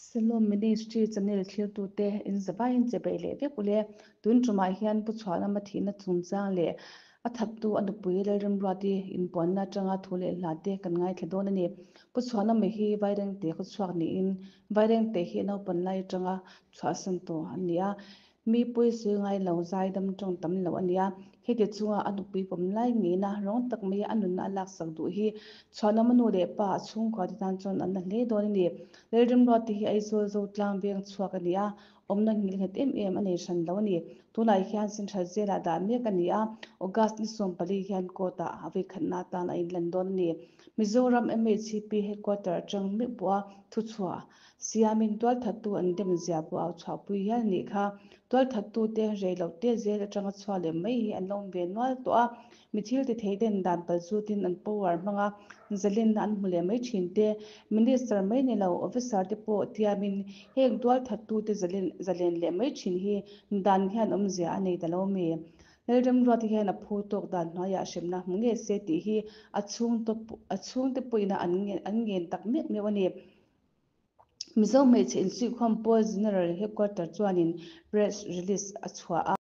Siloam Ministry channel thlirtute in zavaiin che beih leh vek ule. Tun tumah hian Pu Chhuahlama thihna chungchang leh a thattu a nupui Lalremruati inpuanna atanga thu leh hla te kan ngaithla dawn a ni. Pu Chhuahlama hi Vairengte khawchhuak niin Vairengte hi naupan lai atanga chhuahsan tawh a ni a. Mi pawisawi ngai lo, zaidam tawng tam lo a nia. Heti chunga a nupui pawm lai ngeina rawng tak maia a nunna a laksak duh hi Chhuanawma nu leh pa a chhungkua te tan chuan an na hle dawn a ni. Lalrimruati hi Aizawl Zotlang veng chhuak a ni a, awmna nghilh nghet em em a nei hran lo a ni. Tunah hian Central Jail-ah dah mek a ni a, August ni 14 hian court-ah a vawikhatna atan a inlan dawn a ni. Mizoram MHCP Headquarter atang meuh pawha thuchhuah Siamin tualthattu an dem zia pawh au chhuahpui hial a nih kha. Tualthattute rei loh te zel atanga chhuak leh mai hi an lo awm ve nual tawh a. Mi thil ti thei ten dan pal zutin an power hmanga zalenna an hmu leh mai thin te. Minister mai ni lo officer te pawh tiamin heng tualthattute zalen leh mai thin hi dan hian awmzia a nei ta lo mi. Lalremruati hian a phu tawk dan hnuaiah hremna hmu nge se tih hi a chhungte pawhin an ngen tak meuh meuh a ni. Mizo hmeichhe insuihkhawm pawl General Headquarter chuanin press release a chhuah a.